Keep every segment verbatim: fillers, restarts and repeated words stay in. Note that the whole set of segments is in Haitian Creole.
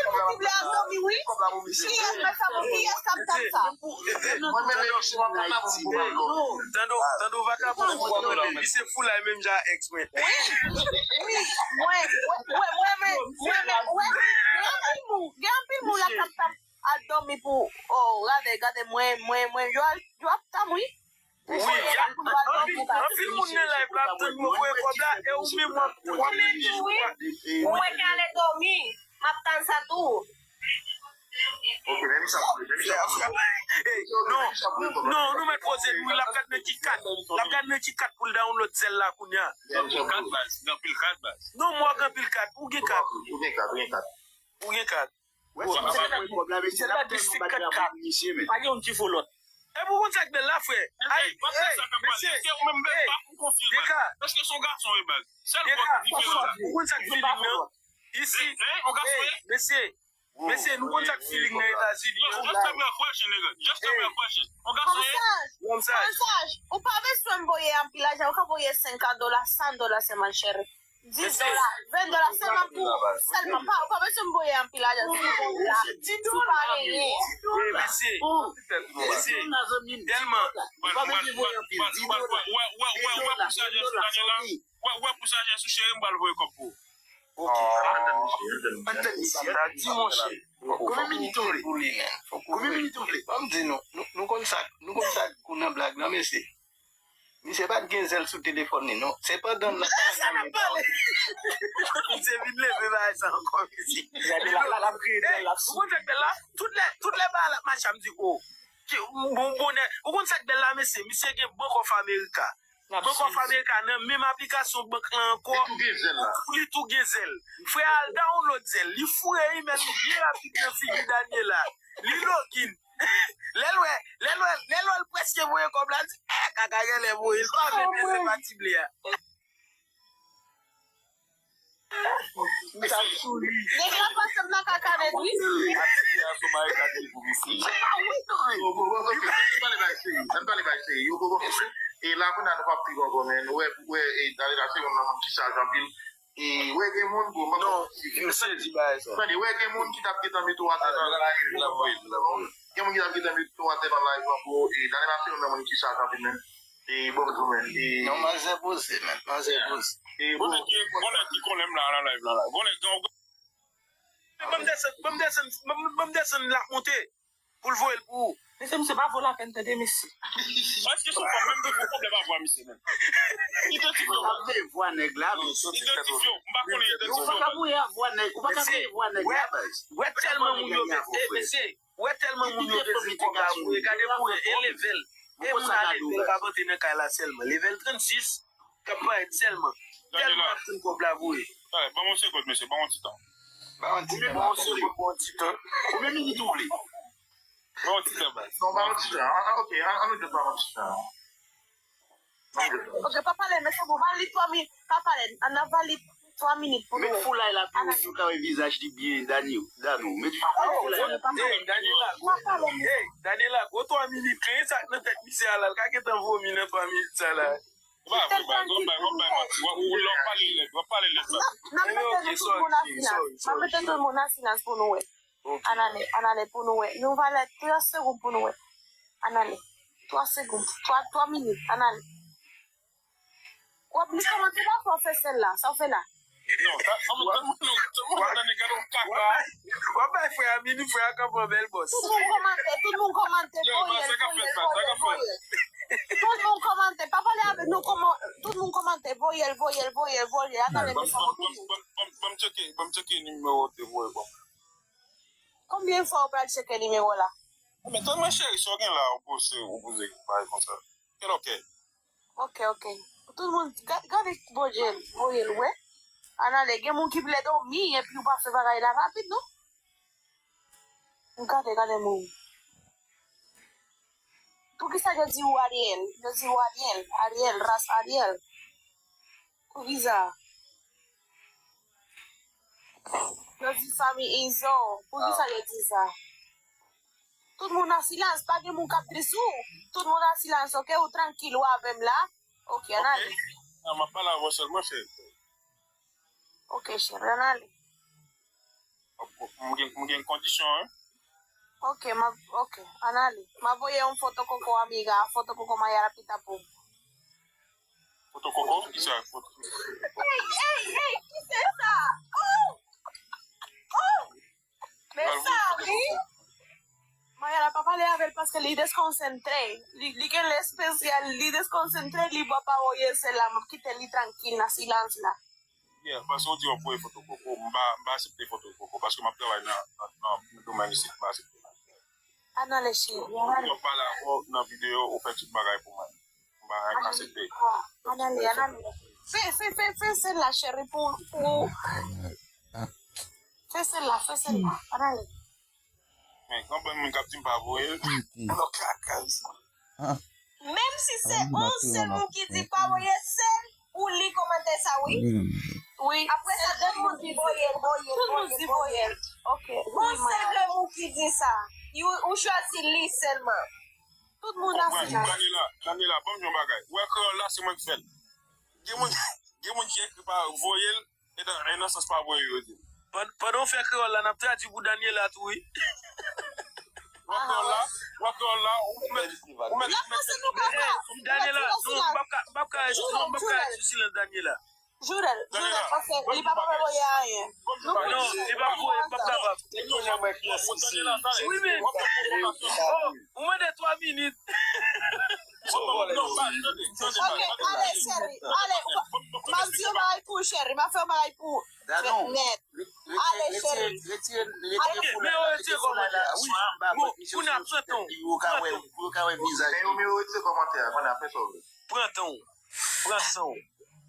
anpil moun ki vle al dòmi, wi. Kiyès mèt sa pou kiyès k ap tann sa? Mwen menm, yo, si w ap tann la pou m pou al dòmi. Tande w, tande w, vakabon, misye foulay menm jan a ex mwen. Wi, wi, mwen, mwen, mwen, mwen, mwen, mwen, gen anpil moun, gen anpil moun la k ap, k ap al dòmi pou, oh, gade, gade, mwen, mwen, mwen, yo, yo ap tann, wi. Wi, anpil, anpil moun nan live la ap tann mwen voye kòb la, e ou menm w ap, w ap di, wi. Mwen k ale dòmi, m ap tann sa tou. Ok, men sa, men sa. Ey, non, non, nou mèt poze nou, l ap gad nan ki kat, l ap gad nan ki kat pou l download zèl la kounye a. Gen anpil kat, baz, gen anpil kat, baz. Non, mwen gen anpil kat, ou gen kat. Ou gen kat, ou gen kat. Ou gen kat. Wè, se pa voye kòb la, mesye, l ap tèlman bat drapo pou misye, men. Pa gen youn ki fo lòt. Epi ou konn sa k bèl la, frè? Ay, mesye, Deka, Deka, ou konn sa k feeling nan? Isi, mesye, mesye, nou konn sa k feeling nan Etazini an. Just tell me a question, nigga. Just tell me a question. Yon saj, yon saj, ou pa bezwen voye anpil lajan, ou ka voye senkant dola, san dola sèlman, cheri. Dis dola, ven dola sèlman pou, sèlman pa, ou pa bezwen voye anpil lajan, dis dola, si pa genyen. Wi, mesye. Mesye, tèlman. Ou pa bezwen voye anpil, dis dola. Wè, wè, wè, wè, pou sa, Daniela. Wè, wè, pou sa, Jezi, cheri, m pral voye kòb pou ou. Ok. Ann tann misye, ann tann misye. Ann tann misye. Sa m ta di, monchè. Konbyen minit ou vle? Konbyen minit ou vle? Ban m di nou, nou, nou konn sa, nou konn sa k gou nan blag lan, mesye. Misye pa t gen zèl sou telefòn li, non. Se pandan n ap pale. Sa n ap pale. Misye vin leve bagay sa ankò, mesye. Gade la, la, l ap kreye zèl, l ap sou. Ou konn sa k bèl la? Tout lè, tout lè bagay la ap mache, m di, oh. Ki, bon, bonè. Ou konn sa k bèl la, mesye? Misye gen Bank of America. Bank of America nan menm aplikasyon bank lan ankò. Li tou gen zèl la. Li tou gen zèl. Frè a al download zèl. Li foure email li byen rapid nan figi Daniela. Li login. Lè l wè, lè l wè, lè l wè l prèske voye kòb la, l di, eh, kaka genlè voye. L pa vle men se pa ti ble a. M t ap souri. Depi l ap pase m nan kaka nèt, wi. Ati a sou mari ka di pou misye. Ah, wi, wi. Bon, bon, bon, ok. Ann pale bay cheri. Ann pale bay cheri. Yo, bon, bon. E la, kounye a, nou p ap pi ankò, men. Ou wè, ou wè, e, Daniela se youn nan moun ki saj anpil. E, ou wè, gen moun, bon, m p ap... Non, misye di bagay sa. Tande, ou wè, gen moun ki t ap gentan mete w atè nan live. Gen moun ki t ap gentan mete w atè nan live lan pou, e, Daniela se youn nan moun ki saj anpil, men. E, bon, men, e. Non, manzè poze, men. Manzè poze. E, bon, bon, nèg ki, bon, nèg ki konnen m la, nan live la, la. Bon, nèg, bon, ban m desann, ban m desann, ban m, ban m desann l ap monte pou l voye l pou ou. Mesye, misye pa vo lapèn, tande, mesye. Èske se yon fanm menm ki gen pwoblèm ak vwa misye menm? Idantifye w. Ou pa vle vwa nèg la, mesye. Idantifye w. M pa konnen idantifye w. Ou pa ka voye vwa nèg, ou pa ka voye vwa nèg la, baz. Wè tèlman moun yo vle, e, mesye. Wè tèlman moun yo bezwen kòb la pou yo gade pou yo, e level. E moun a level k ap antre nan kay la sèlman. Level trannsis k ap parèt sèlman. Tèlman ap tann kòb la voye. Ban m yon segonn, mesye, ban m yon ti tan. Ban m yon ti tan, ban m yon segonn, ban m yon ti tan. Konbyen minit ou vle? Ban m yon ti tan, baz. Non, ban m yon ti tan. Ah, ah, ok, an, an nou jis ban m yon ti tan. Ok, pa pale, mesye, bon, valid twa minit, pa pale, ann ap valid twa minit pou nou. Met foulay la pou yo ka wè vizaj li byen, Dani, Dani. Met foulay la. Hey, Daniela, hey, Daniela, gwo twa minit, gen sa k nan tèt misye a la, l ka gentan vomi nan twa minit sa la. Ou pa vre, baz, w ap bay, w ap bay manti, w ap, w ap pale lèd, w ap pale lèd, baz. N ap mete nou tout moun nan silans, n ap mete tout moun nan silans pou nou wè. Ann ale, ann ale pou nou wè. Yon valè trant segonn pou nou wè. Ann ale. Twa segonn, twa, twa minit, ann ale. W ap li kòmante la, fò w fè sèl la. Sa w fè la? Non, sa, sa, non, non, non, non, gade yon kaka. W ap bay frè a minit, frè a kanpe an bèl bòs. Tout moun kòmante, tout moun kòmante, voyèl, voyèl, voyèl, voyèl. Tout moun kòmante, pa pale avè nou, kòman, tout moun kòmante, voyèl, voyèl, voyèl, voyèl. Ann ale mesaj pou tout moun. Ban m tcheke, ban m tcheke nimewo w te voye ban m. Konbyen fwa w pral tcheke nimewo la? Men tann mwen cheri, sa w gen la, ou poze, ou poze, bagay konsa. Kèl okèy? Ok, ok. Tout moun, ga- gade Bondye voye l, wè. Ann ale, gen moun ki vle dòmi, epi ou pa fè bagay la rapid, non? Gade, gade moun. Poukisa yo di ou Ariel? Yo di ou Ariel, Ariel, ras Ariel. Poukisa? Yo di fanmi Izo. Poukisa yo di sa? Tout moun an silans, pa gen moun k ap di sou. Tout moun an silans, ok? Ou trankil, ou avè m la. Ok, ann ale. Non, m ap pale avè w sèlman, cheri. Ok, cheri, ann ale. M gen, m gen kondisyon, wi. Ok, m ap, ok, ann ale. M ap voye yon foto koko amiga, foto koko Mayara pita pou. Foto koko? Kisa? Foto. Ey, ey, ey, ki se sa? Oh! Oh! Men sa, wi. Mayara pa pale avè l paske li dekonsantre. Li, li gen lè espesyal, li dekonsantre, li pa voye sèl la, m ap kite li trankil nan silans la. Yeah, paske w di w ap voye foto koko, m pa, m pa aksepte foto koko, paske m ap travay nan, nan, nan domèn isit, m pa aksepte. Ann ale cheri, ann ale. Yo pale avè w nan videyo, ou fè tout bagay pou mwen. M pa aksepte. Ann ale, ann ale. Fè, fè, fè, fè sèl la, cheri, pou, pou. Fè sèl la, fè sèl la. Ann ale. Men, konprann moun k ap di m pa voye l. Lòt lakaz. Menm si se yon sèl moun ki di pa voye, se ou li kòmantè sa, wi. Wi. Apre sa, tout moun di voye l, voye l, voye l, voye l. Ok. Yon sèl moun ki di sa. Ou chwazi li sèlman. Tout moun nan silans. Daniela, Daniela, ban m di yon bagay. Ou wè kreyòl la, se mwen ki fè l. Gen moun, gen moun ki ekri pa voye l, e nan, e nan sans pa voye yo di. Pandan w fè kreyòl la, n ap tradui pou Daniela tou, wi. Ou wè kreyòl la, ou wè kreyòl la, ou mèt, ou mèt, ou mèt. Daniela, non, m p ap ka, m p ap ka rete, non, m p ap ka rete sou silans Daniela. Jurel, Jurel, paske li pa p ap voye anyen. Non, li p ap voye, li p ap kapab. Wi, men. Oh, ou mande twa minit. Ok, ale, cheri, ale, m ap di yon bagay pou ou, cheri, m ap fè yon bagay pou ou. Nèt. Ale, cheri. Ale. Men yo retire kòmantè a, wi. Bon, kounye a, pran tan w. Pran tan w. Men yo, men yo retire kòmantè a, kounye a, fè sa w vle. Pran tan w. Pran san w.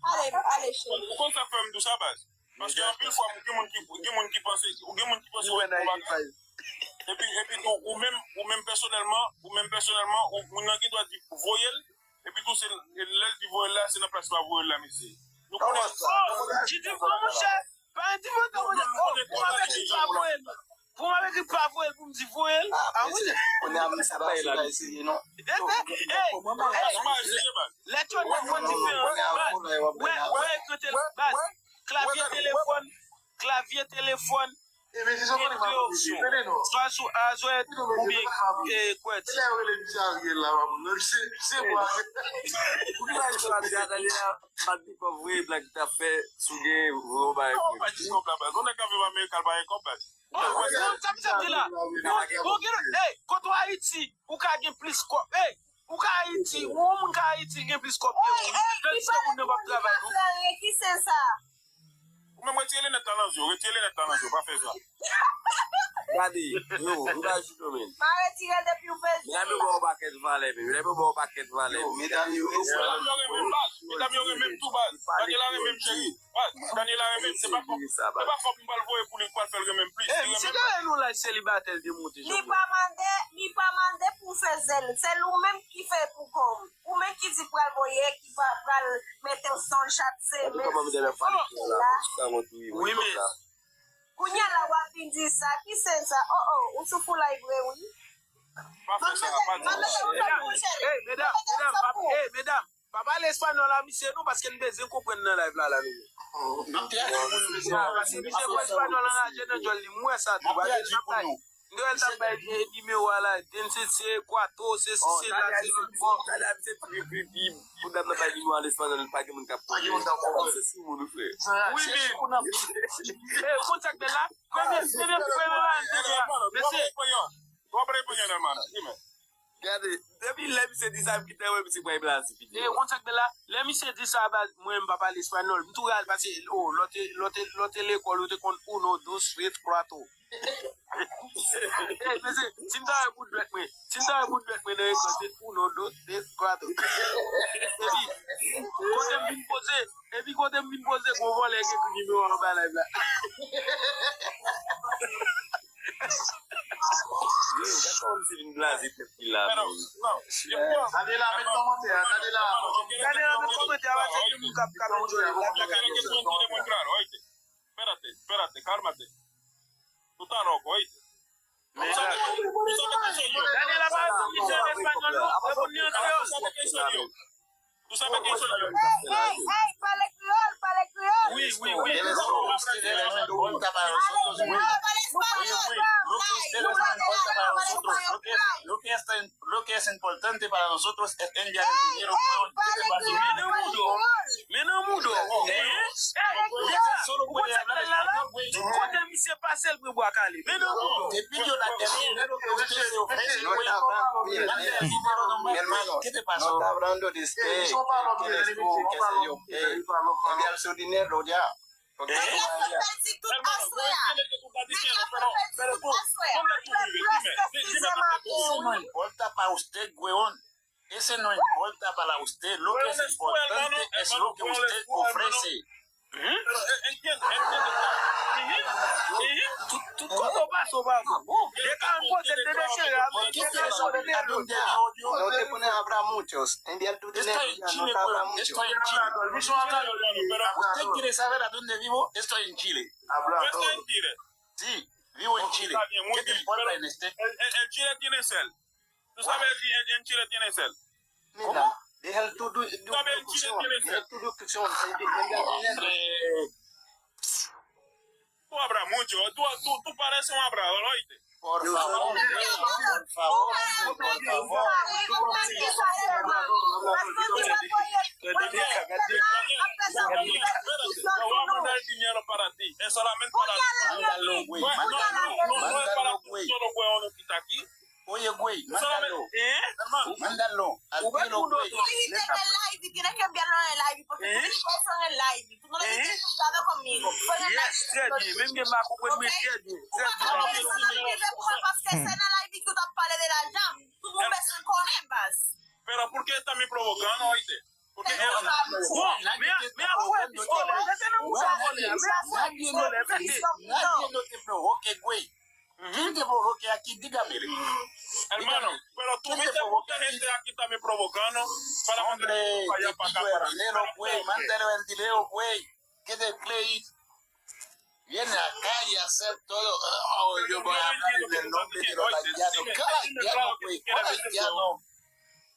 Ale, ale, cheri. Ou konn sa k fè m di w sa, baz? Paske anpil fwa, gen moun ki, gen moun ki panse, gen moun ki panse ou wè yon bagay. Epi, epi tou, ou menm, ou menm pèsonèlman, ou menm pèsonèlman, ou, moun nan gen dwa di voye l, epi tou, se lè l di voye l la, se nan plas pa voye l la, mesye. Nou konnen sa. Oh, ki di bon, monchè, pa di bon, monchè, oh, pou m avèti pa voye l. Pou m avèti pa voye l, pou m di voye l. Ah, monchè. Kounye a, m sa pa vle eseye, non. Lè Tchonèt mwen diferan, baz. Wè, wè, ekri tele-, baz. Klavye telefòn, klavye telefòn, gen de opsyon. Swa sou azwèt oubyen, eh, kwèti. Oh, sa misye ap di la. Bon, bon, gen, hey, kote w Ayiti, ou ka gen plis kòb. Hey, ou ka Ayiti, ou yon moun ka Ayiti gen plis kòb ke ou. Tandiske moun nan p ap travay, non. Ki sen sa? Ou menm retire linèt la nan zye w, retire linèt la nan zye w, pa fè sa. Gade, yo, m pa jije w, men. Pa retire depi w fè zye w. Medam yo ba w pakèt valè, men. Medam yo ba w pakèt valè. Yo, medam yo, yo, medam yo renmen baz. Medam yo renmen m tou baz. Daniela renmen m cheri. Baz, Daniela renmen m. Se pa fòk, se pa fòk m pral voye pou li, pral fè l renmen m plis. Li renmen m. Misye te wè nou laj selibatè l te monte. Li pa mande, li pa mande pou fè zèl. Sèl ou menm ki fè pou kò w. Ou menm ki di pral voye, ki pa pral mete w san chat se menm. Wi, men. Kounye a la w ap vin di sa, ki sen sa? Oh, oh, ou sou foulay vre, wi. Pa fè sa, pa di. Medam, hey, medam, medam, pa, hey, medam, pa pale espanyòl a misye non, paske n bezwen konprann nan live la, la, nou. Paske misye pran espanyòl anraje nan djòl li, m wè sa tou, pa gen n ap bay. Noël t ap bay nimewo a la, Dense se Kwato, se si, se la, se la. Bon, gade a misye pi, pi, pi, pou dam nan bay nimewo a an espanyòl, pa gen moun k ap konprann. Se sou moun, frè. Wi, men. E, kontak de la. Premye, premye, premye la, mesye. Gade, depi lè misye di sa, m gentan wè misye pral Brazil, piti. E, kontak de la. Lè misye di sa, baz, mwen, m pa pale espanyòl. M tou raz, paske, o, lè w te, lè w te, lè w te lekòl, ou te konn uno, dos, tres, cuatro. Ey, mesye, si m ta wè bout dwèt mwen, si m ta wè bout dwèt mwen nan ekran, se uno, dos, tres, cuatro. Epi, kote m vin poze, epi kote m vin poze, gwo vòlè ki ekri nimewo a anba live la. Yo, gad kòman misye vin blaze tèt li la, men. Daniela, met kòmantè a, Daniela. Daniela, met kòmantè a, va tcheke moun k ap, k ap enjoy live la. Espérate, espérate, cálmate. Tú estás loco, ¿oíste? Tú sabes, tú sabes quién soy yo. Daniela, pa reponn li an espanyòl, non. Reponn li an kreyòl. Tú sabes quién soy yo. Tú sabes quién soy yo. Ey, ey, ey, pale kreyòl, pale kreyòl. Oui, oui, oui. Ustedes no importa para nosotros, güey. Oye, güey, lo que ustedes no importa para nosotros, lo que es, lo que es, lo que es importante para nosotros es enviar el dinero, weón. ¿Qué te pasa? Men nan moudo. Men nan moudo. Ey, ey, ey, ou konn sa k fè l la la? Kote misye pase l pran bwa kale. Men nan moudo. Te pidió la terminal que usted se ofrece, güey. Manda el dinero nomás, güey. ¿Qué te pasó? No está hablando de usted, que eres tú, qué sé yo qué. Enviar su dinero ya. Porque tú allá. Hermano, yo entiendo que tú estás diciendo, pero, pero tú, ¿dónde tú vives? Dime, di- dime dónde tú vives. Eso no importa para usted, weón. Ese no importa para usted. Lo que es importante es lo que usted ofrece. Pero, eh, entiende, entiende. Tout, tout kote w pase, w pa bon. Deja m poze te dechire a, men te dechire a. No te pones a hablar muchos. Enviar tu dinero ya no te habla mucho. Estoy en Chile, pero estoy en Chile. Usted quiere saber a dónde vivo? Estoy en Chile. Tú estás en Chile. Sí, vivo en Chile. ¿Qué te importa en este? El, el, el Chile tiene sed. ¿Tú sabes si en, en Chile tiene sed? Mira, deja el tu, tu, ¿Tú sabes en Chile tiene sed? Deja tu descripción. Tú hablas mucho. Tú, tú, tú pareces un hablador, ¿oíste? Por favor, por favor, por favor. Daniela, Daniela, espérate, te voy a mandar el dinero para ti. Es solamente para ti. Mándalo, güey. No, no, no, no es para tú solo, weón, que está aquí. Oye, güey, mándalo. Mándalo. Hazlo, güey. Tú dijiste en el live y tienes que enviarlo en el live, porque tú dijiste eso en el live. Tú no le dijiste nada conmigo. Fue en el live. Yes, trè byen. Menm gen pa konprann mwen trè byen. Trè byen. Paske se nan live ki w t ap pale de lajan. Tout moun bezwen konnen, baz. Pero, ¿por qué está me provocando, oíste? Porque él... Bon, men, men apre, piskole, rete nan bouch a vòlè a, men apre, piskole, mete. Nadie no te provoque, güey. ¿Quién te provoca aquí? Dígamelo. Hermano, pero tú viste mucha gente aquí también provocando para mandar dinero para allá, para acá, para acá. Hombre, te pido el dinero, güey. Mándale el dinero, güey. ¿Qué te crees? Viene acá y hacer todo. Oh, yo voy a hablar en el nombre de los haitianos. ¿Cuál haitiano, güey? ¿Cuál haitiano?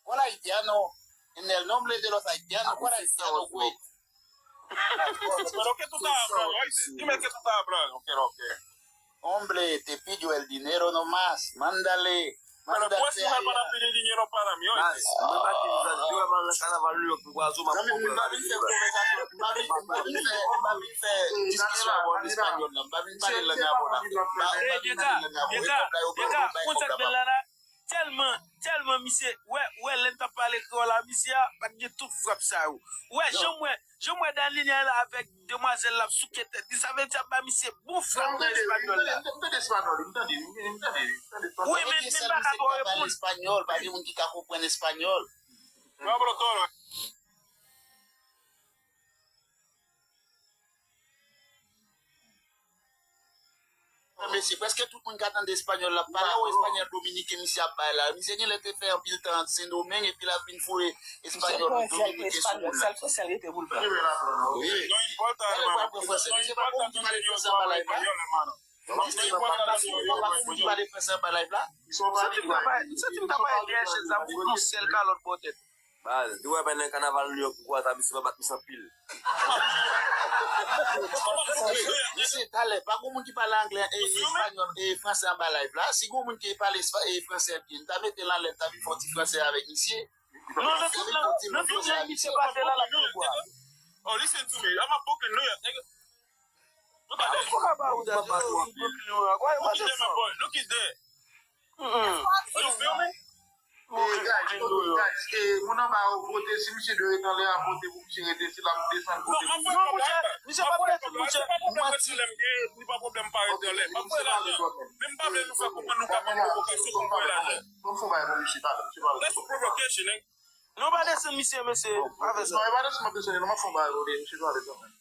¿Cuál haitiano? En el nombre de los haitianos, ¿cuál haitiano, güey? Pero ¿qué tú estás hablando, oíste? Dime qué tú estás hablando, que lo que. Hombre, te pido el dinero nomás. Mándale. Pero puedes mujer para pedir dinero para mí, oíste. Mwen pa te di sa, demen m al nan kanaval New York, m kwaze w, m ap pran w nan rivyè. M pa vin fè konvèsasyon, m pa vin, m pa vin fè, m pa vin fè diskisyon avè w an espanyòl, non. M pa vin pale lang avè w la. M pa, m pa vin pale lang avè w. E kòb la yo pran, yo bay kòb la pa m. Tèlman, tèlman misye, wè, wè, lè n t ap pale kreyòl la, misye a pa t gen tout frap sa yo. Wè, jan m wè, jan m wè Daniel avèk demwazèl la ap souke tèt li, sa vle di ap ba misye bon frap nan espanyòl la. Wi, men, men m pa ka twò reponn. Espanyòl, pa gen moun ki ka konprann espanyòl. Yo hablo todo. Mesye, prèske tout moun ka tande espanyòl la. Pale w espanyòl dominiken misye ap bay la. Misye genlè te fè anpil tan Sendomeng epi l ap vin foure espanyòl dominiken sou moun la. Wi. No importa, hermano. Misye pa konn ki pale fransè anba live la. Misye pa konn ki pale fransè anba live la. M santi m ta pa, m santi m ta pa ede H S la, m fout yon sèl kalòt bò tèt. Baz, depi w wè nan kanaval New York, ou kwè sa, misye pa bat misye anpil. Misye, talè, pa gen moun ki pale anglè, e, espanyòl, e, fransè anba live la. Si gen moun ki pale espa-, e, fransè byen, m ta mete l anlè, m ta vin fè yon ti fransè avèk misye. Non, nan tout lang, nan tout lang misye pase la, l ap pran bwa. Oh, listen to me. I'm a Brooklyn, New York, nigga. Look at that. Fuck about that. Look at that, my boy. Look at that. Mm-mm. You feel me? Eh, guys, guys, eh, moun anba yo vote, si misye dwe rete anlè a, vote pou misye rete, si l ap desann, vote pou misye. Non, monchè, misye p ap rete, monchè. Manti. Li pa pwoblèm pa rete anlè. Pa pwoblèm la. Men m pa vle nou fè konprann nou ka pran pwovokasyon pou voye lajan. Bon, fò bay pou misye, talè, misye pale. That's a provocation, eh. Non, pa desann misye, mesye. Pa fè sa. Non, e pa desann m ap desann, non, m ap fè yon bagay pou li, misye pale kanmenm.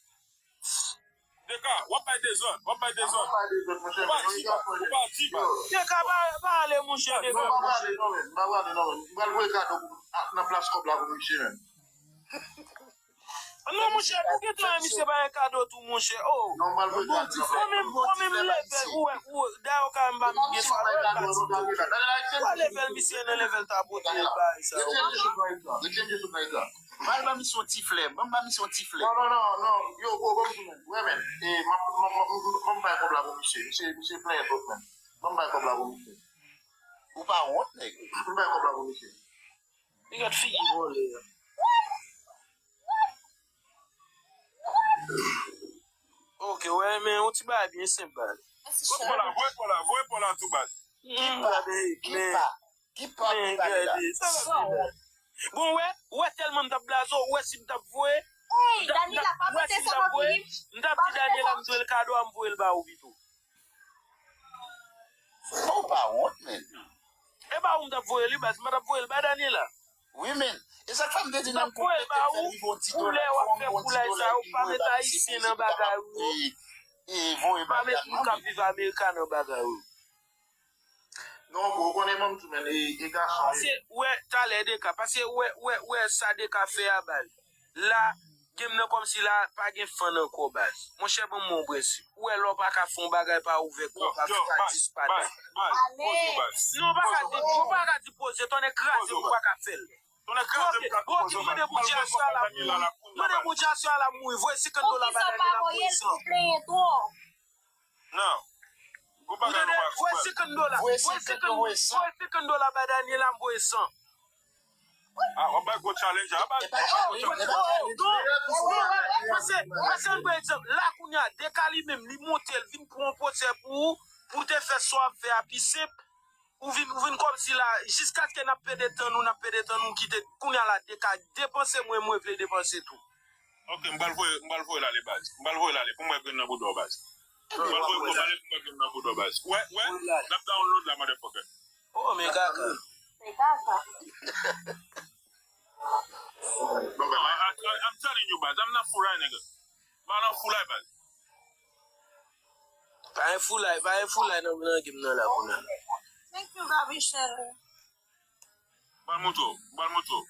Deka, w ap bay dezòd, w ap bay dezòd. Ou pa di baz, ou pa di baz. Deka, pa, pa ale, monchè, Deka. Non, m pa prale, non, men. M pa prale, non, men. M pral voye kado pou, a, nan plas kòb la pou misye, men. Non, monchè, ou gentan wè misye bay kado tou, monchè. Oh. Non, m pral voye kado. Ou menm, ou menm level, ou wè, ou, dayè ou ka menm pa menm gen valè, ou pa di. Ou wè level misye nan level tapote, bagay sa yo. Retire Jezi nan ekran. Retire Jezi nan ekran. Ba, ba misye yon ti flè. Ban m ba misye yon ti flè. Non, non, non, non. Yo, bro, ban m di men. Wè, men. E, m ap, m ap, m ap, m ap bay kòb la pou misye. Misye, misye plenyen twòp, men. Ban m bay kòb la pou misye. Ou pa wont, nèg. M bay kòb la pou misye. Li gad figi vòlè a. Ok, wè, men yon ti bagay byen senp, baz. Voye pa la, voye pa la, voye pa la tou, baz. Ki pa, ki pa, ki pa, men gade, sa va fini. Bon, wè, wè tèlman m t ap blaze w, wè si m t ap voye, m t ap, m t ap, wè si m t ap voye, m t ap di Daniela m dwe l kado a, m voye l ba ou pito. Ou pa wont, men. E ba ou m t ap voye li, baz, m pa t ap voye l ba Daniela. Wi, men. E sa k fè m te di nan m konplete fè li bon ti dola, fè yon bon ti dola, epi voye ba misye, misye ki t ap ap, e, e, voye ba Daniela. Pa met moun k ap viv Amerika nan bagay ou. Non, bro, ou konnen manm tou, men, e, e gason, e. Paske, wè, talè Deka, paske, wè, wè, wè, sa Deka fè a, baz. La, game nan kòmsi la, pa gen fan ankò, baz. Monchè, ban m yon prensip. Ou wè, lè w pa ka fè yon bagay pa ouvè kò w, pa fè pa dispadan. Non, w pa ka di, w pa ka di poze, tonnè kraze, ou pa ka fè l. Tonnè kraze, m ka poze, mande Bondye aswè a la mouri. Mande Bondye aswè a la mouri. Voye senkant dola ba Daniela, voye san. Non. Ou tande? Voye senkant dola. Voye senkant, voye senkant dola ba Daniela, m voye san. Ah, w ap bay gwo challenge a, bay. Oh, oh, oh, non, non, non, paske, paske, pa egzanp, la kounye a, Deka li menm, li monte, l vin pran yon pwosè pou ou, pou te fè sa w ap fè a pi senp, ou vin, ou vin kòmsi la, jiskaske n ap pede tann ou, n ap pede tann ou, kite, kounye a la, Deka depanse mwen, mwen vle depanse tou. Ok, m pral voye, m pral voye l ale, baz. M pral voye l ale pou m wè grenn nan bouda w, baz. M pral voye kòb ale pou m wè grenn nan bouda w, baz. Wè, wè, l ap download la, motherfucker. Oh, men kaka. Men kaka. I, I, I'm telling you, baz. I'm not fool, nigga. M pa nan foulay, baz. Pa gen foulay, pa gen foulay nan, nan game nan la kounye a. Thank you, Gabrichel. M pral montre w, m pral montre w.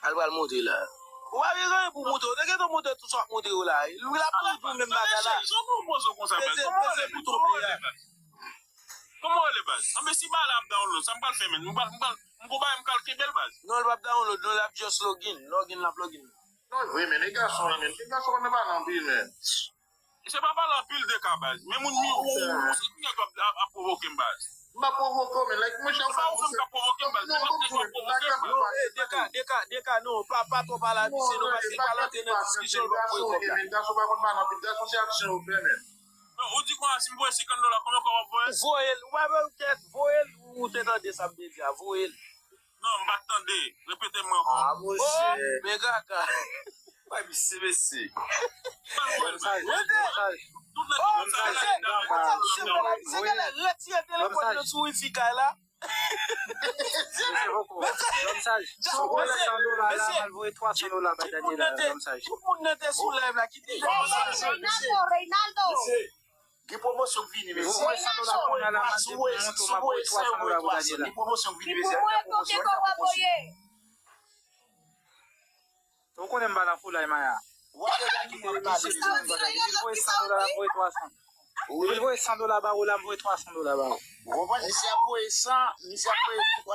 Al pral montre la. Ou pa gen anyen pou montre w. Te gentan montre tout sa w ap montre yo la. Li la pou di w menm bagay la. Jan nou poze w konsa, baz. Peze, peze bouton play la. Kòman w rele, baz? Anben, si bagay la ap download, sa m pral fè, men. M pral, m pral, m gon bagay m pral kenbe l, baz. Non, l p ap download, non, l ap just login. Login, l ap login. Non, vre, men, nèg gason, men. Nèg gason konn pa nan anpil, men. Se pa pale anpil Deka, baz. Men moun mi ou, ou, ou se ki nèg ap, ap, ap pwovoke m, baz. M pa pwovoke w, men, like, mwen, chak fwa ou menm k ap pwovoke m, baz. Men lòt nèg yo ap pwovoke m, baz. Non, eh, Deka, Deka, Deka, non, pa, pa twò pale a misye, non, paske l pral antre nan diskisyon, l p ap voye kòb la. Gason pa konn pale anpil, gason se aksyon yo fè, men. Non, ou di konsa, si m voye senkant dola, konbyen kòb w ap voye? Voye l, ou pa voye l, ou te tande sa m te di a, voye l. Non, m pa t tande. Repete mwen ankò. Ah, monchè. Oh, men kaka. Bay misye, mesye. Retire telefòn nan sou wifi kay la. Mesye, poko. Lòm saj. Si w voye san dola la, m al voye twa san dola bay Daniela, lòm saj. Tout moun nan te sou live la, kite. Reynaldo, Reynaldo. Gen pwomosyon k vini, mesye. Si w voye san dola kounye a la, m ap montre w, m ap voye twa san dola pou Daniela. Gen pwomosyon k vini, mesye. Ann fè pwomosyon, ann fè pwomosyon. Ou konnen m pa nan foulay, Maya. Misye di m bagay. Li voye san dola, m voye twa san. Li voye san dola ba ou la, m voye twa san dola ba ou. Ou konprann? Misye ap voye san, misye ap voye